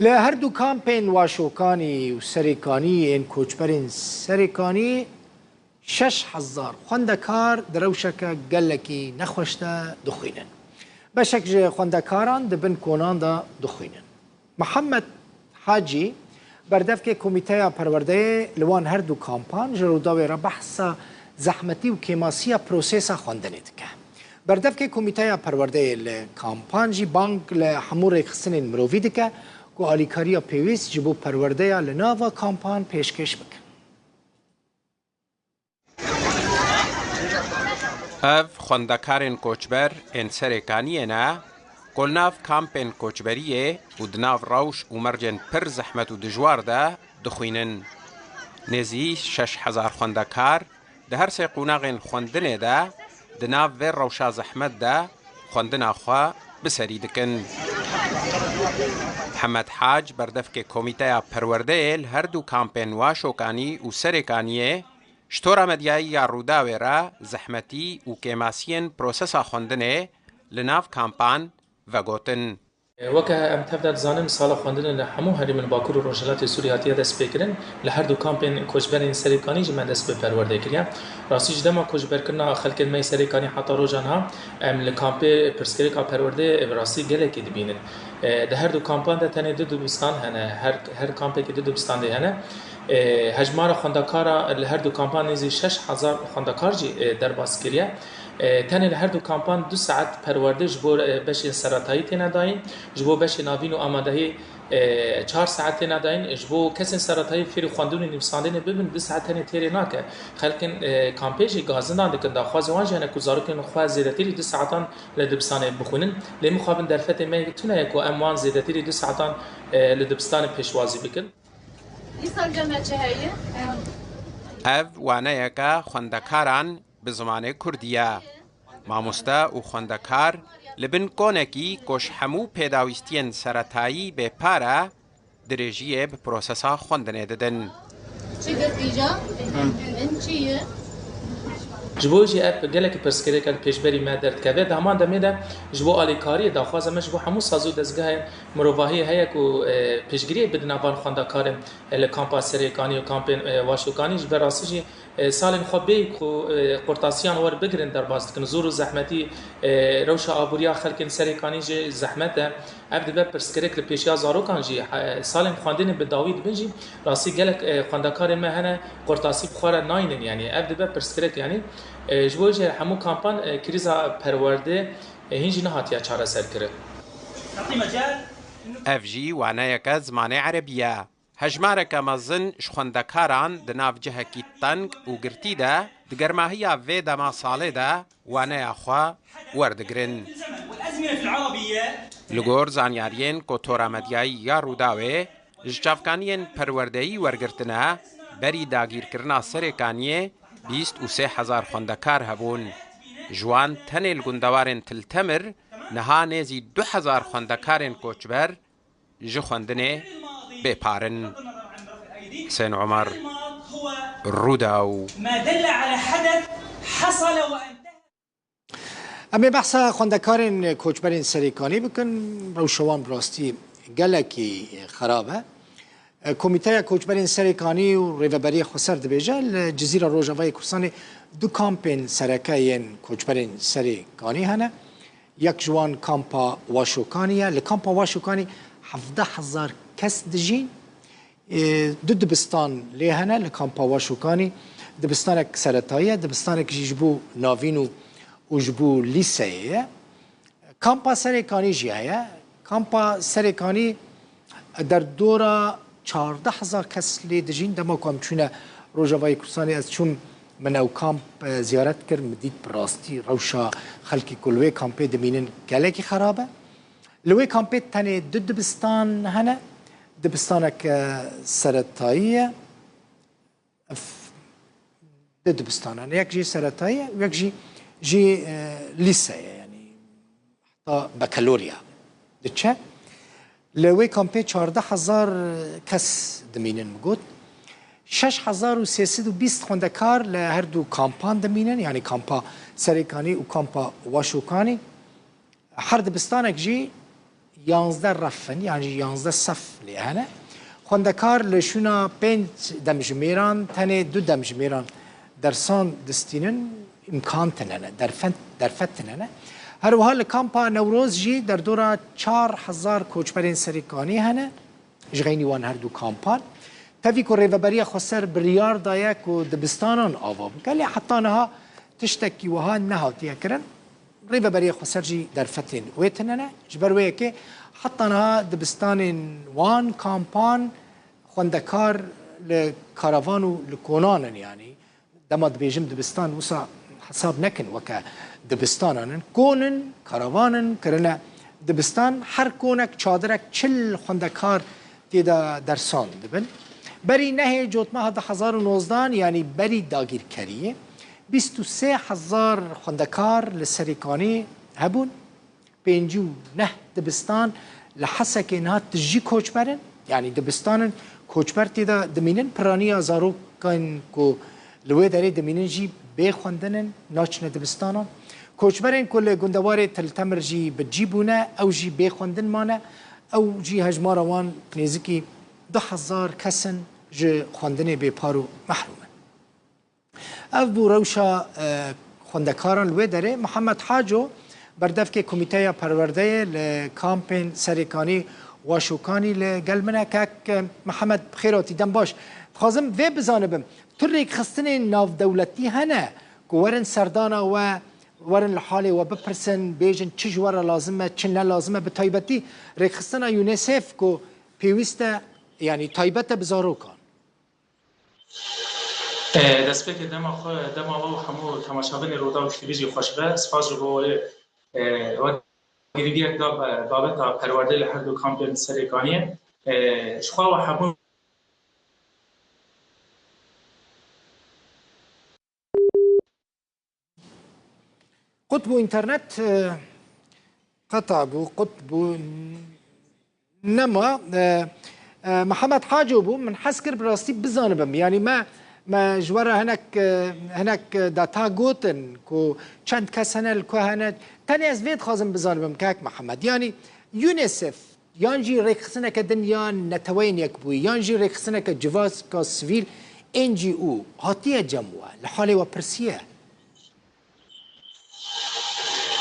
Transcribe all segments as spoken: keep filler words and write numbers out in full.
Li her du kampên Waşokanî û Serêkanî yên koçberên Serêkanî şeş hezar xwendekar di rewşeke gelekî nexweş de dixwînin. Beşek ji xwendekaran di bin konan de dixwînin. Mihemed Hacî, berdevkê Komîteya Perwerdeyê li wan her du kampan, ji Rûdawê re behsa zehmetî û kêmasiya prosesa xwendinê dike. Berdevkê Komîteya Perwerdeyê li kampan jî bang li hemû rêkxistinên mirovî dike ku alîkariya pêwîst ji bo perwerdeya li nava kampan pêşkêş bikin. Ev xwendekarên koçber ên Serêkaniyê ne ku li nav kampên koçberiyê û di nav rewş û mercên pir zehmet û dijwar de dixwînin. Nêzî şeş hezar xwendekar di her sê qonaxên xwendinê de di nav vê rewşa zehmet de xwendina xwe bi serî dikin. Mihemed Hac, berdevkê Komîteya Perwerdeyê li her du kampên Waşokanî û Serêkaniyê, ji Tora Medyayî ya Rûdawê re zehmetî û kêmasiyên prosesa xwendinê li nav kampan vegotin. Weke em tev de dizanin, sala xwendinê li hemû herêmên Bakur û Rojhilatê Sûriyê hatiye destpêkirin. Li her du kampên koçberên Serêkanî jî me dest bi perwerdê kiriye. Rastî ji dema koçberkirina xelkên me yê Serêkanî heta roja niha em li kampê pirsgirêka perwerdeyê bi rastî gelekî dibînin. Di her du kampan de tenê du dibistan hene, her, her kampekî du dibistandê hene. Hejmara xwendekara li her du kampan nêzî şeş hezar xwendekar jî derbas kiriye. Tenê li her du kampan du saet perwerde ji bo beşên seretayî têne dayîn, ji bo beşê navîn û amadehî çar saet têne dayîn. Ji bo kesên seretayî fêrî xwendin û nivîsandinê bibin, du saet tenê têrê nake. Xelkên kampê jî gazindan dikin, daxwazê wan jî hene ku zarokên xwe zêdetirî du saetan li dibistanê bixwînin. Lê mixabin derfetê me tune ye ku em wan zêdetirî du saetan li dibistanê pêşwazî bikin. Îsal cem me çi heye? Ev waneyeke xwendekaran bi zimanê kurdî ye. Mamoste û xwendekar li bin konekî ku ji hemû pêdawîstiyên seretayî bê par e, dirêjiyê bi prosesa xwendinê didin. Çi girtîja? Min çi ye? Ji bo jî ev gelekî pirsgirêk e li pêşberî me derdikeve. Di heman demê de ji bo alîkariyê daxwaza me ji bo hemû saz û dezgehên mirovahiyê heye ku piştgiriyê bidine van xwendekarên li kampa Serêkanî û kampên Waşokanî. Ji ber rastî jî salên xwe bêyî ku qurtasiyan werbigirin derbas dikin. Zor û zehmetî rewşa aboriya xelkên Serêkanî jî zehmet e. Ev dibe pirsgirêk li pêşiya zarokan jî. Salên xwendinê bi dawî dibin jî rastî gelek xwendekarên me hene qurtasî bi xwe re naynin. Yanî ev dibe pirsgirêk yanî. Ji bo jî hemû kampan krîza perwerdê hîn jî nehatiye çareserkirin. Ev jî waneyeke zimanê erebî ye. Hejmareke mezin ji xwendekaran di nav cihekî teng û girtî de di germahiya vê dema salê de waneya xwe werdigirin. Li gor zanyariyên ku Tora Medyayî ya Rûdawê ji çavkaniyên perwerdeyî wergirtine, berî dagîrkirina Serêkaniyê bîst û sê hezar xwendekar hebûn. Ji wan tenê li gundewarên Til Temir niha nêzî du hezar xwendekarên koçber ji xwendinê bê par in. Husên Omer, Rûdaw. Em ê behsa xwendekarên koçberên Serêkanî bikin. Rewşa wan bi rastî gelekî xerab e. Komîteya Koçberên Serêkanî û Rêveberiya Xweser dibêje, li Cizîra Rojavayê Kurdistanê du kampên sereke yên koçberên Serêkanî hene. Yek ji wan kampa Waşokanî ye. Li kampa Waşokanî hevdeh hezar kes dijîn. Ê, du dibistan lê hene li kampa Waşokanî. Dibistanek seretayî ye, dibistanek jî ji bo navîn û, û ji bo lîseyê ye. Kampa Serêkanî jî heye. Kampa Serêkanî derdora çardeh hezar kes lê dijîn. Dema ku em çûne Rojavayê Kurdistanê, ez çûm, min ew kamp, e, ziyaret kir, min dît bi rastî rewşa xelkê ku li wê kampê dimînin gelekî xerab e. Li wê kampê tenê du dibistan hene. Dibistanek, e, seretayî ye. Ev du dibistan hene. Yek jî seretayî ye û yek jî, jî, e, lîse ye, yanî heta bekalorya diçe. Li wê kampê çardeh hezar kes dimînin, min got. Şeş hezar û sê sed û bîst xwendekar li her du kampan dimînin, yanî kampa Serêkanî û kampa Waşokanî. Her dibistanek jî yanzdeh ref in, yan jî yanzdeh sef lê hene. Xwendekar li şûna pênc demjimêran tenê du demjimêran dersan distînin, îmkan tine ne, derfet, derfet tine ne. Her wiha li kampa Newroz jî derdora çar hezar koçberên serêkanî hene. Ji xeynî wan her du kampan. Tevî ku Rêveberiya Xweser biryar daye ku dibistanan ava bike, lê heta niha tiştekî wiha nehatiye kirin. Rêveberiya Xweser jî derfetên wê tine ne. Ji ber wê yekê heta niha dibistanên wan kampan xwendekar li karavan û li konan in, yanî dema dibêjim dibistan, wisa hesab nekin weke dibistanan in. Kon in, karavan in, kirine dibistan. Her konek çadirek çil xwendekar tê de dersan dibin. Berî nehê cotmeha du hezar û nozdan, yanî berî dagîrkeriyê, bîst û sê hezar xwendekar li Serêkanî hebûn. Pêncî û neh dibistan li Hesekê niha tijî koçber in, yanî dibistan in koçber tê de dimînin, piraniya zarokan ku li wê derê dimînin jî bê xwendin in, naçine dibistanan. Koçberên ku li gundewarê Til Temir jî bi cî bûne, ew jî bê xwendin mane, ew jî hejmara wan nêzîkî du hezar kes in ji xwendinê bêpar û mehrûm in. Ev bû rewşa, e, xwendekaran li wê derê. Mihemed Haco, berdevkê Komîteya Perwerdeyê li kampên Serêkanî Waşokanî li gel min e. Kek, e, Mihemed, bi xêr hatî, dem baş. Dixwazim vê bizanibim, tu rêkxistinên navdewletî hene ku werin serdana we, werin li halê we bipirsin, bêjin çi ji we re lazim e, çi ne lazim e, bi taybetî rêkxistina UNICEF ku pêwîst e, yanî taybet e bi zarokan? E, destpêkê dema xwe, dema we û hemû temaşevanê Rûdaw T V jî xweş be. Spas ji bo wê, e, we girîngiyek da be, babeta perwerdê li her du kampên Serêkaniyê. E, ji xwe we hemû Qut bû, înternet, e, qeta bû, qut bû, n-, nema. E, e, Mihemed Haco bû, min hez kir bi rastî bizanibim. Yanî me, me ji we re hinek, e, hinek, e, data gotin ku çend kes hene, li ku hene. Tenê ez vê dixwazim bizanibim, kak Mihemed. Yanî UNICEF yan jî rêkxistineke din ya Neteweyên Yekbûyî, yan jî rêkxistineke civaka sivîl, N G O, hatiye cem we, li halê we pirsiye?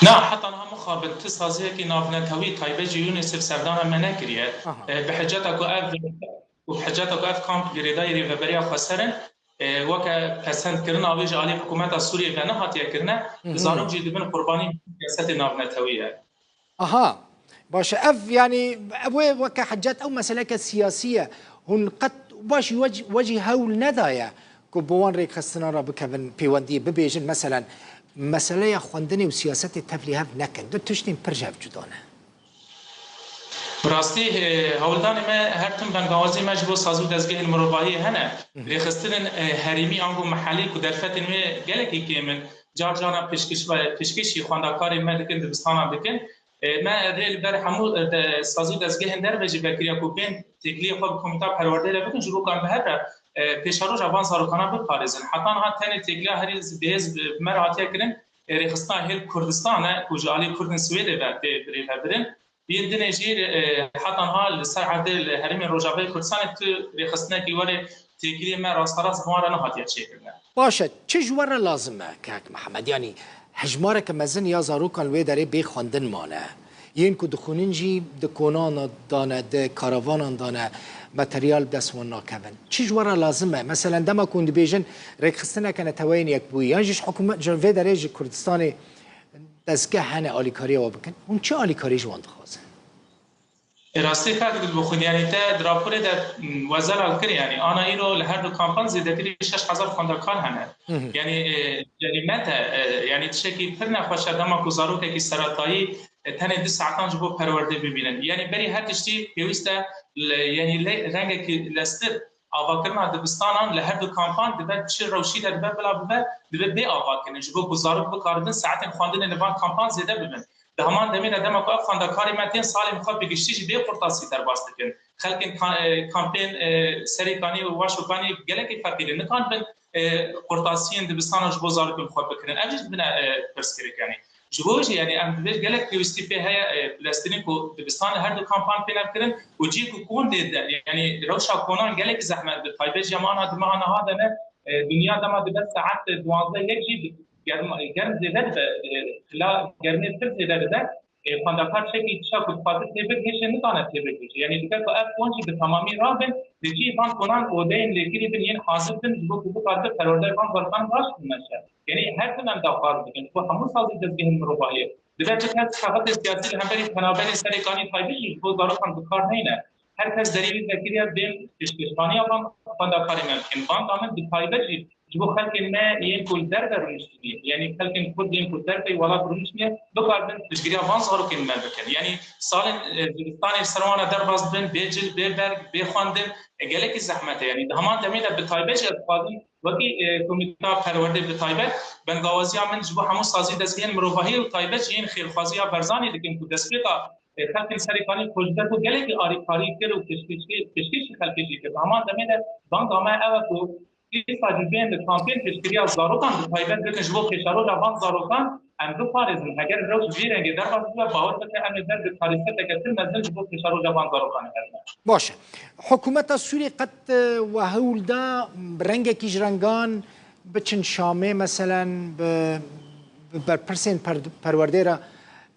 Na, heta niha mixabin ti saziyekî navnetewî taybet ji UNICEF serdana me nekiriye. Aha. E, bi hiceta ku ev, ku bi hiceta ku ev kamp girêdayî Rêveberiya Xweser in, e, weke pesendkirina wê ji alî hikûmeta Sûriyê ve nehatiye kirine, Hı hı. zarok jî dibin qurbanî siyasetê navnetewî ye. Aha, baş e. Ev, yanî, ev wê weke hicet, ew meseleke siyasî ye. Hûn qet baş we, we jî hewl nedaye ku bi wan rêkxistinan re bikevin pêwendiyê, bibêjin, meselen, meseleya xwendinê û siyasetê tevlî hev nekin. Du tiştên pir ji hev cuda ne. Bi rastî, e, hewldanê me her tim bengawazî me ji bo sazî û dezgehên mirovahiyê hene. Hı hı. Rêxistinên, e, herêmî ango mehellî ku derfetên wê gelekî kêm in, car caran pêşkêş-, pêşkêşî xwendekarên me dikin, dibistanan dikin. E, me rê li ber hemû, e, de, sazî û dezgehên derve jî vekiriya ku bên têkiliyê xwe bi komîta perwerdeyê re bikin, ji bo kan bi hev re, e, pêşeroja van zarokanan biparêzin. Heta niha tenê têkiliya herî bihêz bi me re hatiye kirin, e, rêxistina Hêl Kurdistan e, ku ji alî Kurdên Swêdê ve tê birêvebirin. Yên dinê jî, e, heta niha li ser erdê li herêmên Rojavayê Kurdistanê tu rêxistinekî werê têkiliyê me rasterast bi wan re nehatiye çêkirin. Baş e, çi ji we re lazim e, kek Mihemed? Yanî hejmareke mezin ya zarokan li wê derê bê xwendin mane. Yên ku dixwînin jî di konan de ne, di karavanan de ne, materyal bi dest wan nakevin. Çi ji we re lazim e? Meselen, dema ku hûn dibêjin rêkxistineke Neteweyên Yekbûyî, yan jî ji hikûmet, ji vê derê ji Kurdistanê dezgeh hene alîkariya we bikin, hûn çi alîkarî ji wan dixwazin? E, rastî kak Dilbixwîn, yanî te di raporê de, m, we zelal kir, yanî ana îro li her du kampan zêdetirî şeş hezar xwendekar hene. Hı hı. Yanî, e, yanî me te, e, yanî tiştekî pir nexweş e dema ku zarokekî seretayî, e, tenê du saetan ji bo perwerdê bibînin. Yanî berî her tiştî pêwîst e, le-, yanî le-, rengekî lestir avakirina dibistanan li her du kampan dibe çi rewşî de dibe bila bibe, dibe bê avakirin. Ji bo ku zarok bikaribin saetên xwendinê li van kampan zêde bibin. Di heman demê de dema ku ev xwendekarê me tên salên xwe bi giştî jî bê qurtasî derbas dikin. Xelkên ka-, e, kampên, e, Serêkanî û Waşokanî gelekî feqîr in, nikanibin, e, qurtasiyên dibistanan ji bo zarokên xwe bikirin. Ev jî dibine, e, pirsgirêk, yanî. Ji bo jî, yanî em dibêj gelek pêwîstî pê heye, e, Filistînî ku dibistan li her du kampan pê nev kirin û cî ku kon dê de, yanî rewşa konan gelek zehmet, bi taybet jî em ana dima niha de ne, e, dinya dema dibe saet duwazdeh yek jî germ, germ zêde dibe, e, xila germê pir zêde dibe. E, xwendekar tiştekî tişta ku dixwaze tê bigihîje, nizane tê bigihîje. Yanî dike ku ev kon jî bi temamî rabin, li cihê van konan odeyên lêkirî bin yên hazir bin, ji bo ku bikaribe perwerdeyê van zarokan baş bimeşe. Yanî her tim em daxwaz dikin, ji bo hemû sazî dezgehên mirovahiyê. Dibe çi kes kaxetê siyasî li hemberî penaberên serê kanî taybet jî ji bo zarokan bi kar neyne. Her kes derî wî vekiriya bên pêşkêşxaniya van xwendekarê me bikin. Van da min bi taybet jî ji bo xelkên me yên ku li derve rûniştine, yanî xelkên Kurd yên ku derveyî welat rûniştine, bikaribin piştgiriya van zarokên me bikin. Yanî salên, e, zivistanê ser wan re derbas dibin, bê cil, bê berg, bê xwendin, e, gelekî zehmet e. Yanî di heman demê de bi taybet jî ez dixwazim wekî, e, komîta perwerdê bi taybet, bengawaziya min ji bo hemû sazî dezgehên mirovahiyê û taybet jî yên xêrxwaziya Barzanî dikin ku destpêka, e, xelkên Serê Kanî xwe ji ber ku gelekî alîkarî kir û pêşkêşî, pêşkêşî xelkê jî kir. Di heman demê de banga me ew e ku Îsal jî bên li kampên piştgiriya zarokan bi taybet bikin ji bo pêşeroja van zarokan em biparêzin. Heger rewş vî rengê derbas bibe, bawer bike em ê ber bi karîseteke pir mezin ji bo pêşeroja van zarokan herin. Baş e. Hikûmeta Sûriyê qet, e, we hewl da bi rengekî ji rengan biçin Şamê, meselen bi, bi berpirsên per-, perwerdê re,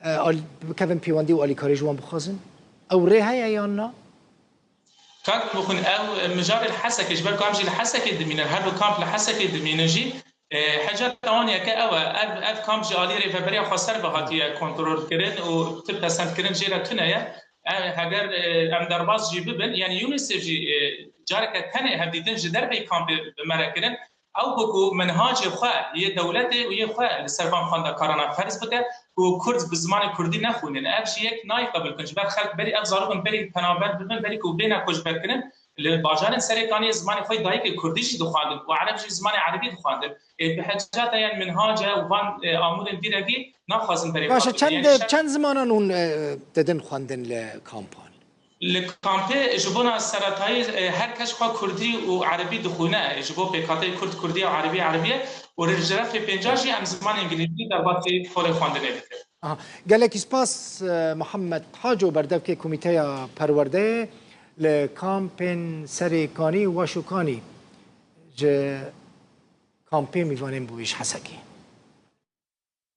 e, al-, bikevin pêwendî û alîkarî ji wan bixwazin? Ew rê heye yan na? Kak Mixwîn, ew mijarê li Hesekê, ji ber ku em jî li Hesekê dimînin, her du kamp li Hesekê dimînin jî, e, hiceta wan yeke ew e. Ev, ev kamp ji alî Rêveberiya Xweser ve hatiye kontrolkirin û tu pesendkirin jê re tune ye. E, heger, e, em derbas jî bibin, yanî UNICEF jî, e, careke tenê hevdîtin ji derveyî kampê bi me re kirin. Ew ku, ku minhacê xwe yê dewletê û yê xwe li ser van xwendekarana ferz bike ku Kurd bi zimanê Kurdî nexwînin. Ev jî yek nayê qebûl kirin. Ji ber xelk berî ev zarok in berî penaber bibin, berî ku bêne koçberkirin, li bajarên Serê Kaniyê zimanê xwe yê dayikê Kurdî jî dixwandin û Ereb jî zimanê Erebî dixwandin. Ê, bi hecata yan minhace û van, e, amûrên vî rengî naxwazin berê Baş e, xwe bibin. Çend, Yanî şer- çend zimanan hûn, e, didin xwendin li kampan? Li kampê ji bona seretayî, e, her kes xwe kurdî û erebî dixwîne. Ji bo pêkhateyê kurd kurdî ye û erebî erebî ye û li rêveberiya pênca jî em zimanê îngilîzî derbasî xolê xwendinê dikin. Aha. Gelekî spas, e, Mihemed Haco, berdevkê Komîteya Perwerdeyê li kampên Serê Kanî û Waşo Kanî ji kampê mîvanên bûyî ji Hesekê.